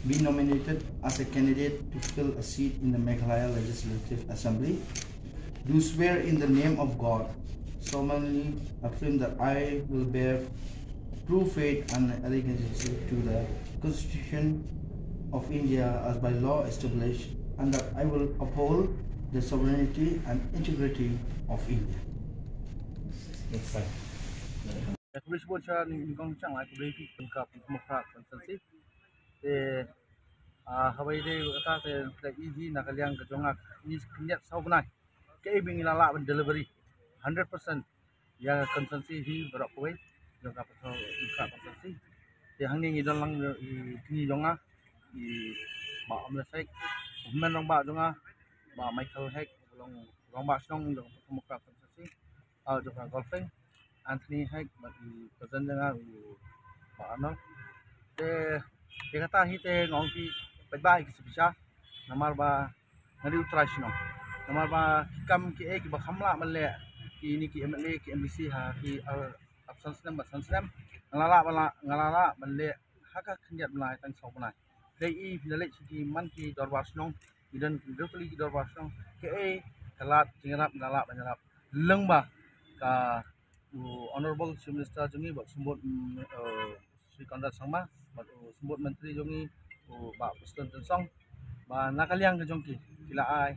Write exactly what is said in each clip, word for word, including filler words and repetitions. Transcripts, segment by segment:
be nominated as a candidate to fill a seat in the Meghalaya Legislative Assembly, do swear in the name of God, solemnly affirm that I will bear true faith and allegiance to the Constitution of India as by law established, and that I will uphold the sovereignty and integrity of India. Next slide. Ka khublei shibun sha nyngkong nyngkong, ai khublei ïa phi kum ka Pathum Hukhrah constituency. Te, ah, haba ïadei kata te, te i hi na ka liang ka jong nga, ngi khyndiat saw bnai. Kaei ba ngi la lah ban delivery hundred percent ïa ka constituency hi baroh kawei jong ka Pathum Hukhrah constituency. Te hangne ngi don lang i kñi jong nga, i Bah Amles Hek, u hynmen rangbah jong nga, Bah Michael Hek, u long rangbah shnong jong ka Pathum Hukhrah constituency, ah, jong ka Golfing, Anthony Hek, bad i cousin jong nga u Bah Arnold. Te, te kata hi te nga ong phi, paidbah, ïa ki sha pisa, namar ba nga dei u trai shnong. Namar ba ki kam kiei kiba kham lah ban leh kine ki M L A, ki M D C ha ki, ah, ap san snem bad san snem, nga la lah ban la, nga la lah ban leh ha ka khyndiat bnai tang saw bnai. Te i phi la leit sha ki man ki dorbar shnong, i don ki, don ki dorbar shnong, kaei ka lad jingïarap nga la lah ban ïarap. Lyngba ka u Honorable Chief Minister jong ngi, Bah Symbud, mm, eh, Shri Conrad Sangma, bad u Symbud Myntri jong ngi, u Bah Prestone Tynsong, ba na ka liang ka jong ki, ki la ai,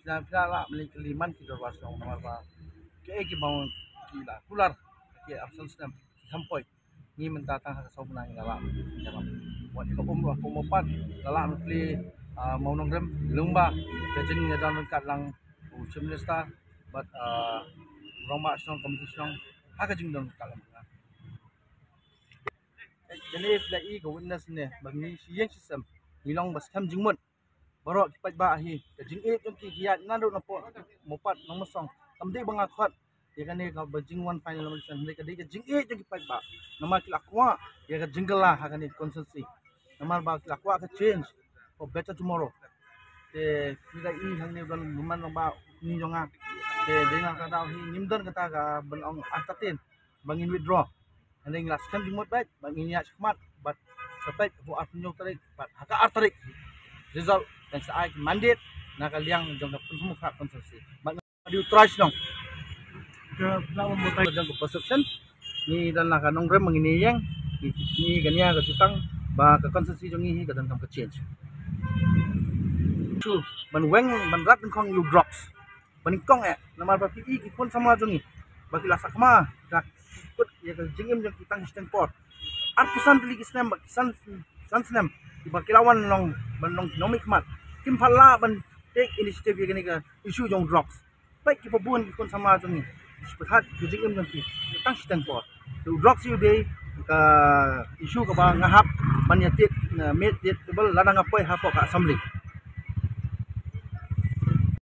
ki la, ki la lah ban leit kylli man ki dorbar shnong, namar ba kaei kiba ki la kular ha ki ap san snem, ki kham poi. Ngi mynta tang ha ka saw bnai ngi la lah ban ïarap. Wat ïa ka um, ka um u pat, la lah ban plie, ah, mawnongrim, lyngba ka jingïadon ryngkat lang u Chief Minister bad, ah, rangbah shnong, committee shnong, ha ka jingdon ryngkat lang. Kane phi la i ka witness ne, ba ngi shi ïing shi sem, ngi long ba skhem jingmut. Baroh ki paidbah hi, ka jingïeit jong ki, ki ïaid naduh na pdeng Mawpat, Nongmynsong. Kam dei ba nga khot ïa kane kaba jingwan final nomination, hynrei ka dei ka jingïeit jong ki paidbah. Namar ki la kwah ïa ka jingkylla ha kane ka constituency. Namar ba ki la kwah ka change for better tomorrow. Te ngi la i hangne ba u hynmen rangbah u kñi jong nga. Te dei na kata hi ngim don kata ka ban ong artatien ba ngin withdraw. Hynrei ngi la skhem jingmut beit ba ngin ïaid shakhmat bad sa peit ha u arphew hynñiew tarik bad ha ka ar tarik result kan sa ai mandate na ka liang jong ka Pathum Hukhrah constituency. Bad nga dei u trai shnong. Ka, ka, ka, jong ka perception, ngi don la ka nongrim, ngi ïeng, ngi, ngi kane ka jutang ba ka constituency jong ngi hi ka donkam ka change. True, ban weng, ban rat nyngkong ïa u drugs. Ba nyngkong eh, namar ba phi i ki khun samla jong ngi ba ki la sakma, ki la kut ïa ka jingim jong ki tang shiteng por. Arphew san tylli ki snem, ba ki san, san snem kiba ki la wan long, ban long ki nongmihkhmat. Kim pat lah ban take initiative ïa kane ka issue jong drugs. Peit kiba bun ki khun samla jong ngi, ki pyrkhat ka jingim jong ki tang shiteng por. Te u drugs hi u dei ka issue kaba nga hap ban ïa tied, eh, miet tied table lada nga poi hapoh ka assembly.